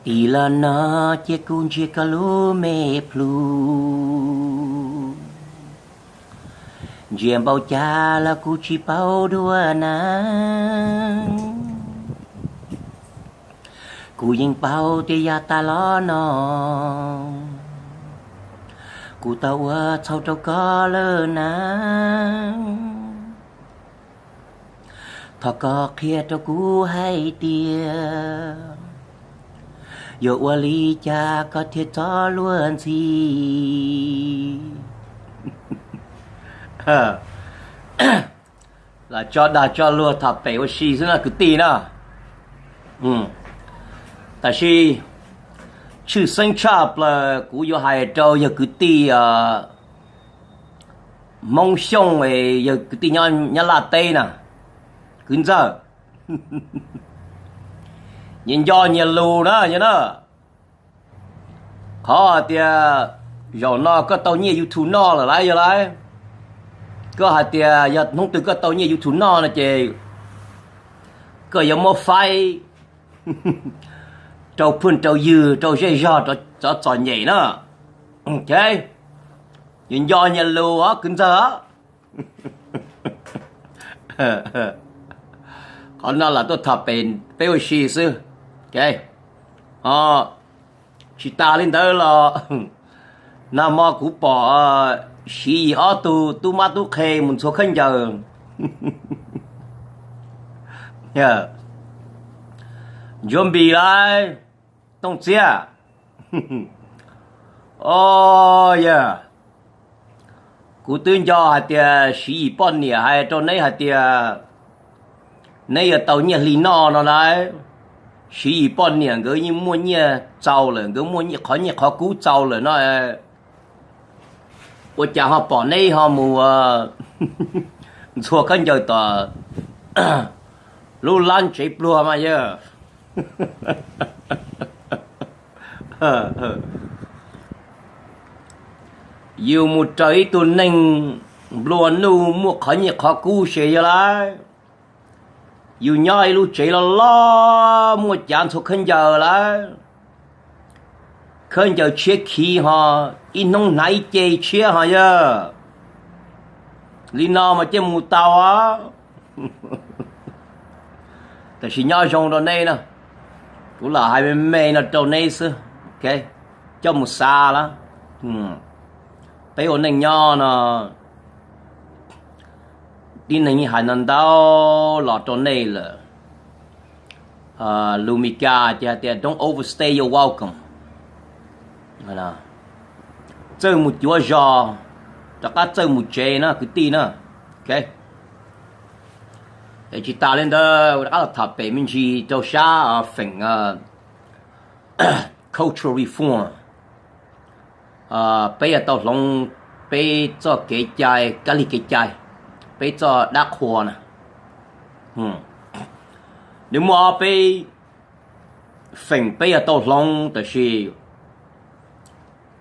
Tim los no cia kuv ntsia koj lub me plhu, ntsia npaum cas los kuv tsis paub dua na. Kuv yeej paub tias yav tas los no kuv tau ua txhaum rau koj lawm na. Thov koj qhia rau kuv hais tias yuav ua li cas koj thiaj txhob luag ntxhi. Los tso dag tso luag tham pem ua si xwb na kwv tij na. Tab sis tshwj xeeb tshaj plaws kuv yuav hais rau yog kwv tij Hmoob Xyooj, yog kwv tij nyob Laj teb na, kwv ntxawg, nyias nco nyias lus na yog na. Qhov hais tias zaum no koj tau nyiaj YouTube noj lawm lauj yog lauj, koj hais tias yog hnub twg koj tau nyiaj YouTube noj no ces koj yuav muab faib rau phooj rau ywg rau zej zog rov txom nyem na. Nyias nco nyias lus os kwv ntxawg. Qhov no los tuaj tham pem peb ua si xwb. Tsis tas li ntawd los nag hmo kuv pom Siv Yis ob tug tub mab tub qhe mus ntxhua khaub ncaws Ntsuab Npis lauj, Tooj Txiab. O yog, kuv twb nco hais tias Siv Yis poj niam hais rau neb hais tias neb yuav tau nyiaj hli noj no lauj. Siv Yis poj niam nkawd yeej muaj nyiaj txaus lawm, nkawd muaj qhov nyiaj qhov kub txaus lawm no, ua cas ho pom neb ho mus ntxhua khaub ncaws tom lub lab tsev pluag mas yog? Yus mus raws ib tug neeg nplua nuj muaj qhov nyiaj qhov kub ces yog lauj. Yus nyob ib lub tsev loj loj muaj cav ntxhua khaub ncaws lauj, khaub ncaws tshiab khiv ho ib hnub hnav ib ce tshiab ho yog. Li no mas cia mus tau. Tab sis nyob zoo rau neb no, kuv lam hais me me no rau neb xwb, coj mus xav lawm. Peb ua neej nyob no, tib neeg yeej hais ntau ntau los rau nej lawm. Lus Meskas ces hais tias don't overstay your welcome. Txawj mus cuav zos, rov qab txawj mus tsev na kwv tij na. Es tsis tas li ntawd, rov qab los tham pem me ntsis rau sab feem cultural reform. Peb yuav tau hloov peb txoj kev cai, kab lig kev cai, peb txoj dab qhua na. Nws muaj ob peb feem peb yuav tau hloov, tab sis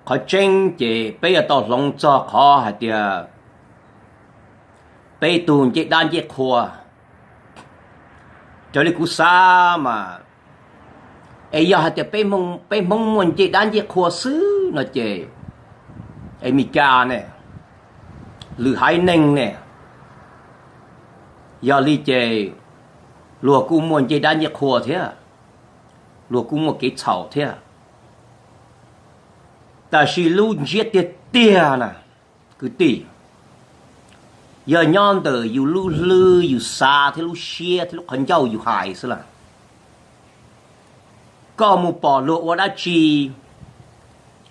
qhov tseeb ces peb yuav tau hloov txog qhov hais tias peb tug ncej dab ncej qhua. Raws li kuv xav mas, es yog hais tias peb Hmoob muaj ncej dab ncej qhua xwb no ces, es Meskas ne, lwm haiv neeg ne, yog li ces luag kuj muaj ncej dab ncej qhua thiab, luag kuj muaj kev txhaum thiab. Tab sis lub ntsiab tiag tiag na kwv tij, yog nyob ntawm yus lub hlwb yus xav thiab lub siab thiab lub qhov ncauj yus hais xwb lawm. Koj mus pom luag ua dab tsi,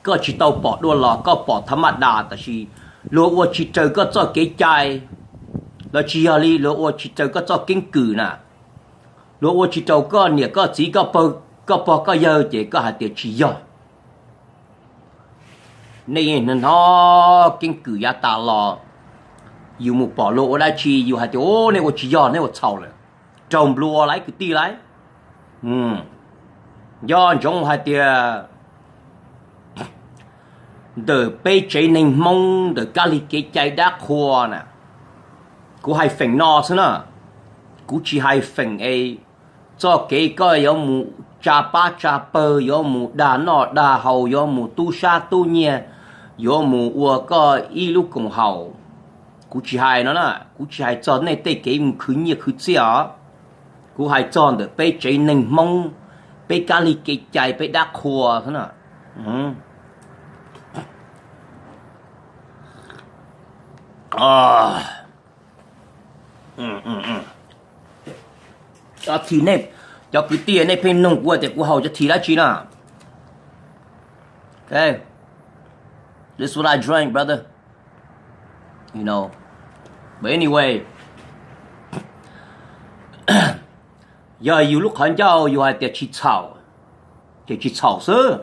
koj tsis tau pom dua los koj pom tha maj das, tab sis luag ua tsis raws koj txoj kev cai, los tsis yog li luag ua tsis raws koj txoj keeb kwm na, luag ua tsis raws koj niam koj txiv koj pog koj yawg ces koj hais tias tsis yog. Nej yeej hnov keeb kwm yav tas los, yus mus pom luag ua dab tsi yus hais tias nej ua tsis yog, nej ua txhaum lawm, raug nplua lawm kwv tij lauj. Nco ntsoov hais tias ntawm peb tsev neeg Hmoob ntawm kab lig kev cai dab qhua na, kuv hais feem no xwb na, kuv tsis hais feem es txoj kev koj yuav mus tsa pab tsa pawg, yuav mus dag noj dag haus, yuav mus tub sab tub nyiag, yuav mus ua koj ib lub koom haum. Kuv tsis hais no na, kuv tsis hais txog nej tej kev mus khwv nyiaj khwv txiaj os. Kuv hais txog ntawm peb tsev neeg Hmoob, peb kab lig kev cai, peb dab qhua xwb na. Cov kwv tij, nej pheej nug kuv tias kuv haus cov this dab tsi na. Okay. This is what I drink, brother. You know. But anyway, yog yus lub qhov ncauj yus hais tias tsis txhaum, ces tsis txhaum xwb.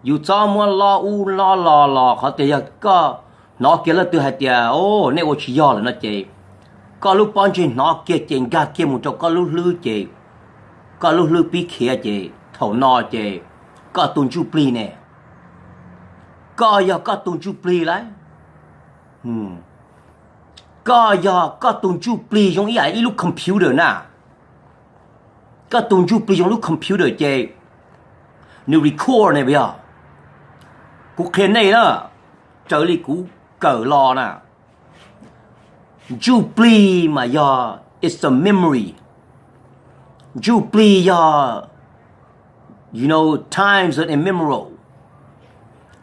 Yus txhob muab lob ub lob los los qhov tias yog koj hnov kiag leej twg hais tias, o, nej ua tsis yog lawm no ces koj lub pob ntseg hnov kiag ces nkag kiag mus rau koj lub hlwb ces koj lub hlwb pib khiav ces thaum no ces koj tus ntsuj plig ne, koj yog koj tus ntsuj plig lauj. Koj yog koj tus ntsuj plig zoo ib yam ib lub computer na. Koj tus ntsuj plig zoo lub computer ces nws record ne puas yog? Kuv qhia nej na, raws li kuv kawm los na, ntsuj plig mas yog it's a memory. Ntsuj plig yog, you know, times of immemorial.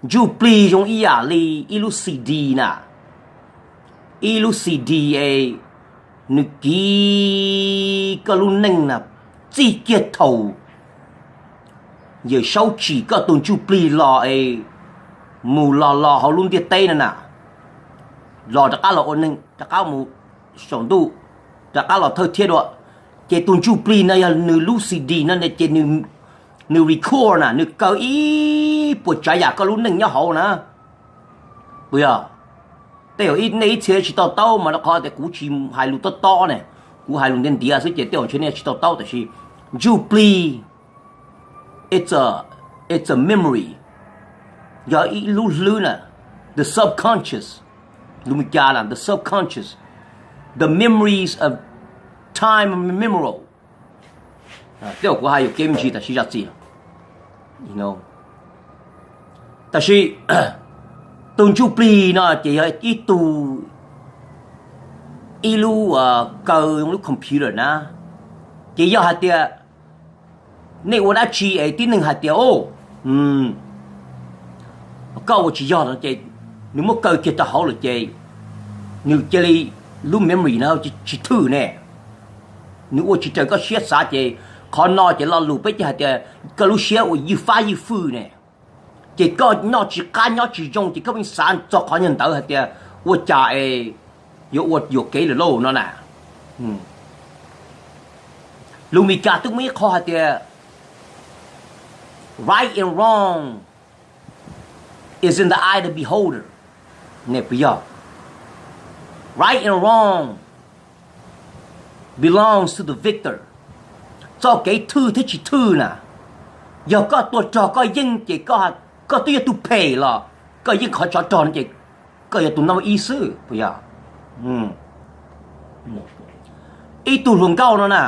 Ntsuj plig zoo ib yam li ib lub C D na. Ib lub C D es nws kiv koj lub neej na, txij kiag thaum Yawm Saub tsim koj tus ntsuj plig los es mus los los hauv lub ntiaj teb no na, los rov qab los ua neeg, rov qab mus saum ntuj, rov qab los thawj thiab dua, ces tus ntsuj plig no yog nws lub C D no ces nws record na, nws kaw ib puas tsav yam koj lub neej nyob hauv na. Puas yog? Tej zaum nej ib txhia tsis to taub mas rau qhov tias kuv tsis hais lus tob tob ne, kuv hais lus ntiav ntiav xwb ces tej zaum ntshe nej tsis to taub, tab sis ntsuj plig, it's a, it's a memory, yog ib lub hlwb na, the subconscious, lus Meskas na, the subconscious, the memories of time memorial. Tej zaum kuv hais yuam kev me ntsis, tab sis zam txim. Tab sis tus ntsuj plig no ces yog ib tug, ib lub kaw, lub computer na, ces yog hais tias nej ua dab tsi es tib neeg hais tias, o, koj ua tsis yog no ces nws muab kaw kiag rau hauv lawm ces nws cia li, lub memory no tsis thwj ne, nws ua tsis raws koj siab xav ces qhov no ces lo lus peb thiaj hais tias koj lub siab ua ywj fab ywj fwj ne, ces koj noj tsis qab nyob tsis zoo ces koj pheej xav txog qhov nyuag ntawd hais tias ua cas es yuav ua yuam kev lawm lauj no na. Lus Meskas twb muaj ib qho hais tias right and wrong is in the eye of the beholder. Nej puas yog? Right and wrong belongs to the victor. Txoj kev thwj thiab tsis thwj na, yog koj tuag rog koj yeej ces koj twb yog tus phem los koj yeej qhov tsov rog no ces koj yog tus nab ib xwb puas yog? Ib tug hluas nkauj no na,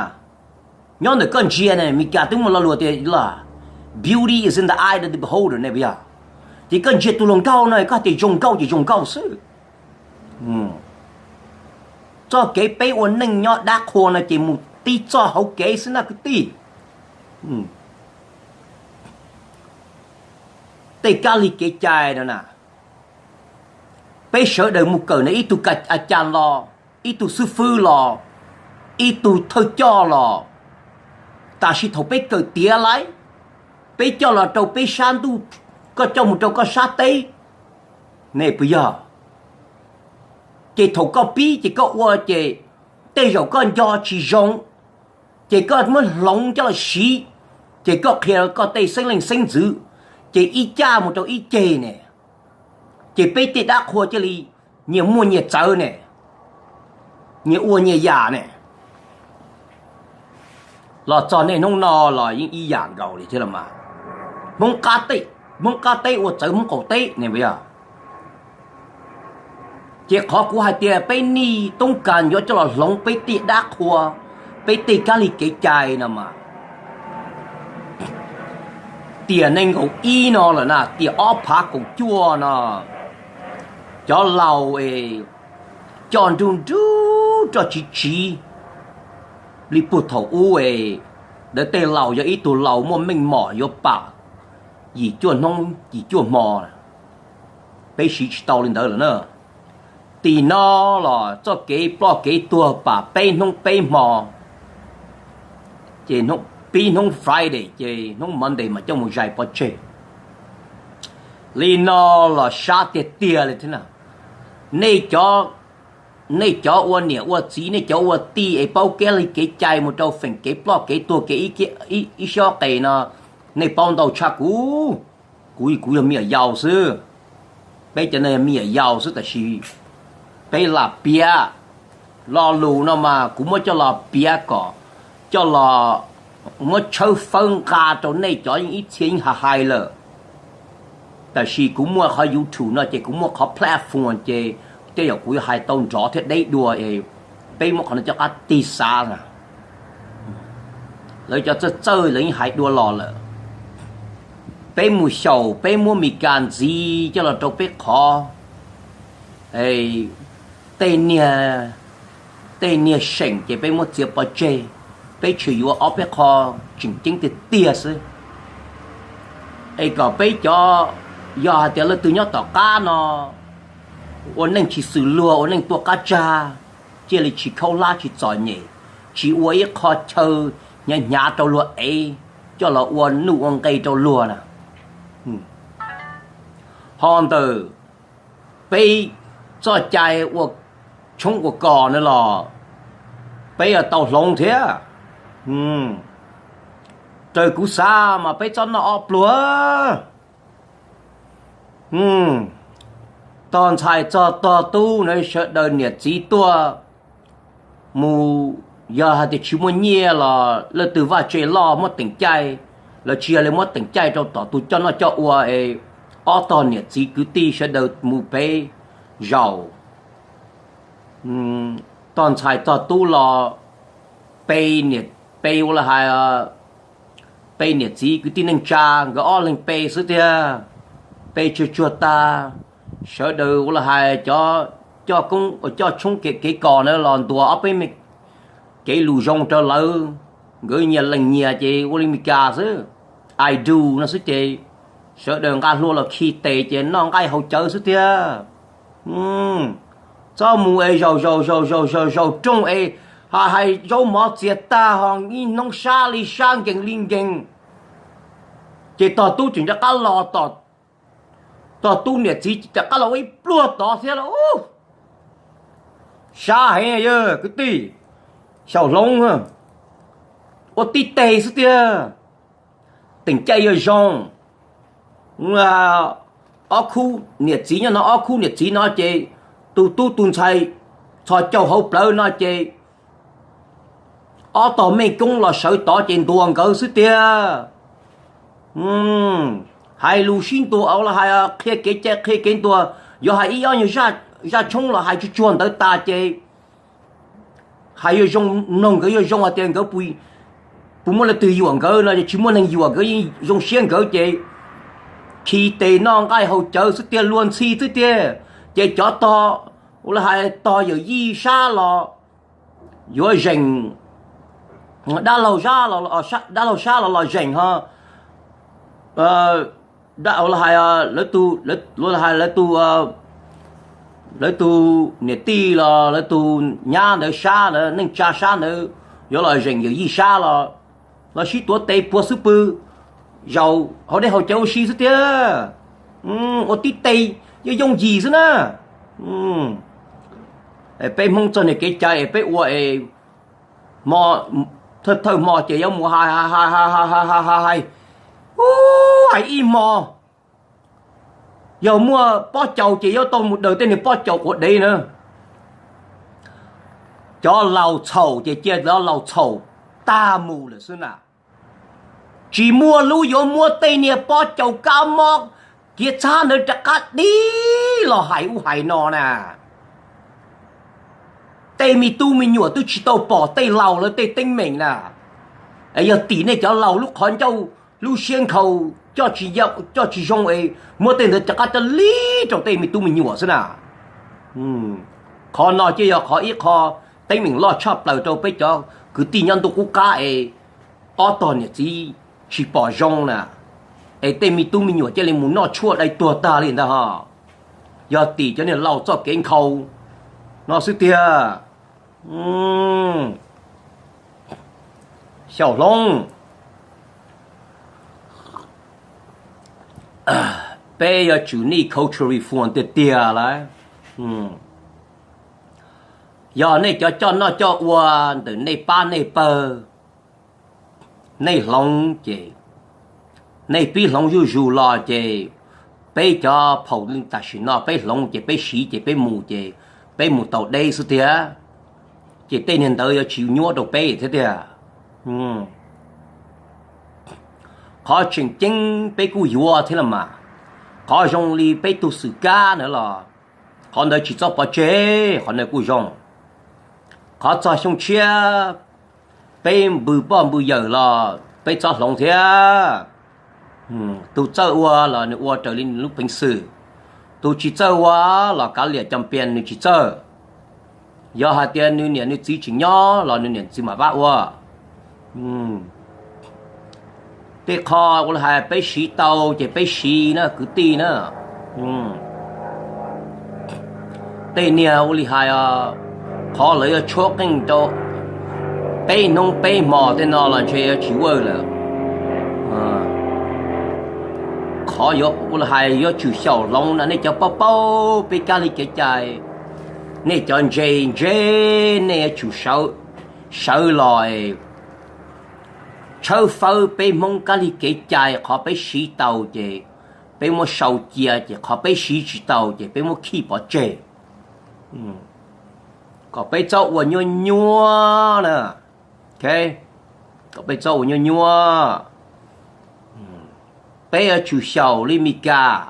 nyob ntawm koj ntsia ne, Meskas twb muaj lo lus tias beauty is in the eye of the beholder ne puas yog? Ces koj ntsia tus hluas nkauj no koj tias zoo nkauj ces zoo nkauj xwb. Txoj kev peb ua neej nyob dab qhua no ces mus tib txoj hauv kev xwb na kwv tij. Tej kab lig kev cai no na, peb sawv daws mus kawm na, ib tug a cas los, ib tug xib fwb los, ib tug thawj coj los, tab sis thaum peb kawm tiav lawm, peb coj los rau peb sab ntuj, koj coj mus rau koj sab teb, nej puas yog? Ces thaum koj pib ces koj ua ces tej zaum koj nco tsis zoo, ces koj muab hloov coj los siv, ces koj qhia koj tej xeeb leej xeeb ntxwv, ces ib caj mus rau ib ceg ne, ces peb tej dab qhua cia li nyias muaj nyias txawv ne, nyias ua nyias yam ne. Los txog niaj hnub no los yeej ib yam nkaus li thiab los mas. Hmoob qab teb, Hmoob qab teb ua txawv Hmoob qaum teb ne puas yog? Ces qhov kuv hais tias peb nij toob kas yuav coj los hloov peb tej dab qhua, Peb tej kab li kev cai no mas, tiam nees nkaum ib no lawm na, tiam ob phav kaum cuaj no, cov laus es coj nruj nruj roj tsiv tsiv li puag thaum ub es, ntawd tej laus yog ib tug laus muaj meej mom yuav pam yim cuaj hnub yim cuaj hmo, peb siv tsis tau li ntawd lawm na. Tim no los txoj kev ploj kev tuag pam peb hnub peb hmo, ces pib hnub Friday ces hnub Monday mas coj mus zais pov tseg. Li no los sab tiag tiag li thiab na. Nej cov, nej cov ua niam ua txiv, nej cov ua tij es paub kev li kev cai mus rau feem kev ploj kev tuag kev ib siab qes no, nej paub ntau tshaj kuv. Kuv, kuv yog me nyuam yaus xwb, peb cov no yog me nyuam yaus xwb, tab sis peb lam piav lo lus no mas kuv muab coj los piav kom, coj los muab tshawb fawb nqa rau nej cov yeej ib txhia yeej hais hais lawm. Tab sis kuv muaj qhov YouTube no ces kuv muaj qhov platform ces tej zaum kuv yuav hais tau nrov thiab deb dua es peb muab qhov no coj qab tig xav na. Lawv cov txawj txawj lawv yeej hais dua los lawm. Peb mus xyaum peb muab Mes Kas ntxiv coj los rau peb qhov, tej niag, tej niag seem ces peb muab txiav pov tseg, peb tshwm yuav ob peb qho tseem ceeb tiag tiag xwb. Es kom peb cov, yog hais tias leej twg nyob tom qab no ua neej tsis xws luag, ua neej tuaj qab tsag, cia li tsis khaub hlab tsis txom nyem, tsis ua ib qho chaw hnyav hnyav rau luag ev coj los ua nuj ua nqe rau luag na. Ho ntawm peb txoj cai ua tshoob ua kos na los peb yuav tau hloov thiab. Raws kuv xav mas peb txhob noj ob pluag. Tog ntxhais txog tog tub na, sawv daws niam txiv tuaj mus, yog hais tias tsis muaj nyiaj los leej twg vaj tse loj muab teem caij, los tsis yog li muab teem caij rau tom tus coj noj coj ua es ob tog niam txiv kwv tij sawv daws mus peb zaum. Tog ntxhais tog tub los pe, pe ua li hais, pe niam txiv kwv tij neej tsa nkawd ob leeg pe xwb tiag, pe tsuag tsuag tag. Sawv daws ua li hais cov coj koob coj tshoob kev kos na los ntuas ob peb me kev lus zoo rau lawv, nkawd nyias lees nyias ces ua li Mes Kas xwb, I do no xwb ces sawv daws nqa hlua los khi tes ces noj nqaij haus cawv xwb tiag. Txhob mus es zaum zaum zaum zaum zaum zaum rooj es hais zaub mov txias tag ho ib hnub sab li sab nkees li nkees, ces tog tub tseem rov qab los, tog tub niam txiv rov qab los ua ib pluag tod thiab los. Sab heev yog kwv tij, xyaum hloov, ua tib teg xwb tiag. Teem caij yuav zoo, ob khub niam txiv nyob no, ob khub niam txiv no ces tus tub tus ntxhais txhos caug hauv plawv no ces ob tog mej koob los sawv tod ces ntuas nkawd xwb tiag. Hais lus sib ntuas los hais qhia kev cai qhia kev ntuas, yuav hais ib ob nyuag zaj tshoob los hais tsuag tsuag ntawd tas ces hais yuav zoo, mloog nkawd yuav zoo hais tias nkawd puas muaj leej twg yuam nkawd no, tsis muaj neeg yuam nkawd, zoo siab nkawd ces khi tes noj nqaij haus cawv xwb tiag, luag ntxhi xwb tiag. Ces cov tog, ua li hais tog yawm yij sab los yuav zeem, dab laug sab, dab laug sab los los zeem ho, ua li hais lawv tus, ua li hais lawv tus, lawv tus niam tij los lawv tus nyab ntawd sab ntawd, neej tsa sab ntawd yuav los zeem yawm yij sab los, los sib tuav tes puag xub pwg, zaum haus dej haus cawv ua si xwb tiag. Ua tib teg yooj yooj yim xwb na. Peb Hmoob txog niag kev cai es peb ua es hmo, thawj thawj hmo ces yuav mus hais hais hais hais hais hais hais hais, hais ib hmo. Yog muaj pob caus ces yuav tau mus daws tej niag pob caus quav dev na. Cov laus txhaum ces cia cov laus txhaum tag mus lawm xwb na. Tsis muaj lub yuav muab tej niag pob caus kab mob kiav txhab ntawd rov qab dib los hais ub hais no na. Tej me tub me nyuam twb tsis tau pom tej laus lawv tej teeb meem na. Es yog tim nej cov laus lub qhov ncauj lub siab nkhaus coj tsis zoo es muab tej ntawd cov qab coj li rau tej me tub me nyuam xwb na. Qhov no ces yog qhov ib qho teeb meem loj tshaj plaws rau peb cov kwv tij nyob ntuj qub qab es ob tog niam txiv tsis pom zoo na, es tej me tub me nyuam cia li mus noj tshuaj dai tuag tag li ntag ho. Yog tim cov niag laus txoj kev nkhaus no xwb tiag. Xyaum hloov, peb yuav tsum need culture reform tiag tiag lawm. Yog nej cov coj noj coj ua ntawm nej pab nej pawg, nej hloov ces, nej pib hloov zuj zus los ces peb cov phaum tam sim no peb hloov ces peb siv ces peb mus ces peb mus tau deb xwb tiag. Ces tej niag ntawd yuav tsis nyuaj rau peb thiab tiag. Qhov tseem ceeb peb kuj yuav thiab los mas. Qhov zoo li peb tug xwm kab ntawd los qhov ntawd tsis txhob pov tseg, qhov ntawd kuj zoo. Qhov txog xyoo tshiab peb npws poj npws yawm los peb txhob hloov thiab. Tus txawj ua los nws ua raws li nws lub peev xwm, tus tsis txawj ua los kav liam cov pias nws tsis txawj. Yog hais tias nws niam nws txiv tseem nyob los nws niam txiv mam pab ua. Tej qho ua li hais peb siv tau ces peb siv na kwv tij na. Tej niag ua li hais, qhov lawv yuav tshuab qeej rau peb hnub peb hmo tej no los ntshe yuav tsis work lawm. Qhov yuav ua li hais yuav tsum xyaum hloov no nej cov paub paub peb kab li kev cai, nej cov ntse ntse, nej yuav tsum sawv los tshawb fawb peb Hmoob kab li kev cai, qhov peb siv tau ces peb muab sau cia, ces qhov peb siv tsis tau ces peb muab khij pov tseg, kom peb txhob ua nyuaj nyuaj na. Kom peb txhob ua nyuaj nyuaj. Peb yuav tsum xyaum li Mes Kas.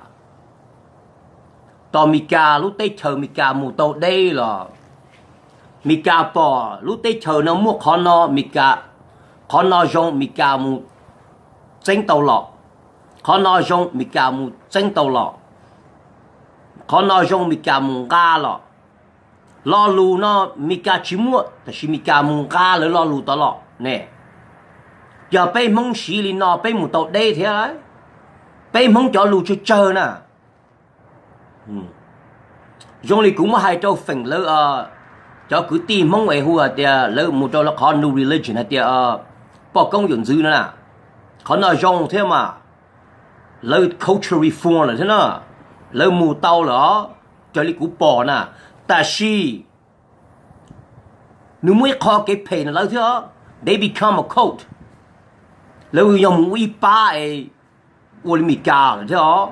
Tos Mes Kas lub teb chaws Mes Kas mus tau deb los, Mes Kas pom lub teb chaws no muaj qhov no, Mes Kas, qhov no zoo Mes Kas mus txeeb tau los, qhov no zoo Mes Kas mus txeeb tau los, qhov no zoo Mes Kas mus nqa los. Lo lus no Mes Kas tsis muaj tab sis Mes Kas mus nqa lawv lo lus tod los ne. Yog peb Hmoob siv li no peb mus tau deb thiab. Peb Hmoob cov lus tsawg tsawg na. Zoo li kuv muab hais rau feem lawv, cov kwv tij Hmoob es hu hais tias lawv mus rau lawv qhov new religion hais tias poj koob yawm ntxwv no na. Qhov no zoo thiab mas, lawv culture reform lawm thiab na, lawv mus tau lawm os, raws li kuv pom na. Tab sis nws muaj ib qho kev phem na lawv thiab, they become a cult. Lawv yog mus ua ib pab es ua li Mes Kas lawm thiab os.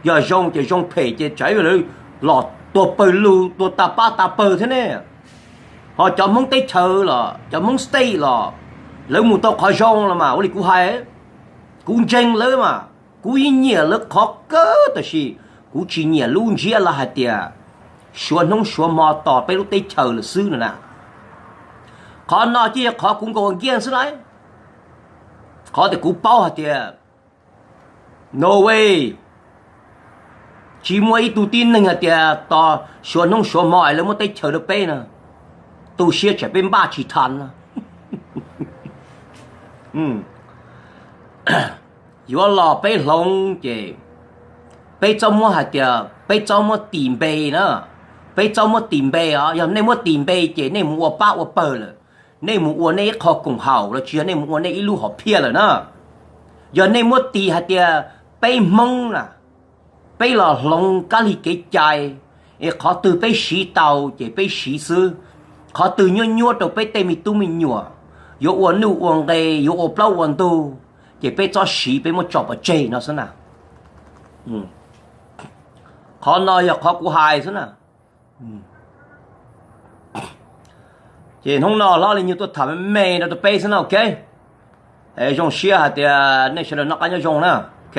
Yog zoo ces zoo, phem ces tsam ib lawv los tuag pawg lug tuag tas pab tas pawg thiab ne. Ho cov Hmoob teb chaws los cov Hmoob state los lawv mus tau qhov zoo los mas ua li kuv hais, kuv ntseeg lawv mas, kuv yeej nyiam lawv qhov kawg tab sis kuv tsis nyiam lub ntsiab lawv hais tias suav hnub suav hmo tos peb lub teb chaws lawm xwb no na. Qhov no ces yog qhov kuv nkaus nkiaj xwb lauj. Qhov tias kuv paub hais tias no way, tsis muaj ib tug tib neeg hais tias tos suav hnub suav hmo es lawv muab teb chaws rau peb no, tu siab tsam peb npaj tsis tau no. Yuav los peb hloov ces peb txhob muab hais tias peb txhob muab tis npe na. Peb txhob muab tis npe os, yog nej muab tis npe ces nej mus ua pab ua pawg lawm, nej mus ua nej ib qho koom haum los tsis yog nej mus ua nej ib lub hom phiaj lawm na. Yog nej muab tis hais tias peb Hmoob na, peb los hloov kab lig kev cai, es qhov twg peb siv tau ces peb siv xwb, qhov twg nyuaj nyuaj rau peb tej me tub me nyuam, yuav ua nuj ua nqe, yuav ua plaub ua ntug, ces peb txhob siv, peb muab tso pov tseg no xwb na. Qhov no yog qhov kuv hais xwb na. Ces hnub no hlob Li Nyug tuaj tham me me no rau peb xwb na, ok. Zoo siab hais tias nej sawv daws noj qab nyob zoo na, ok.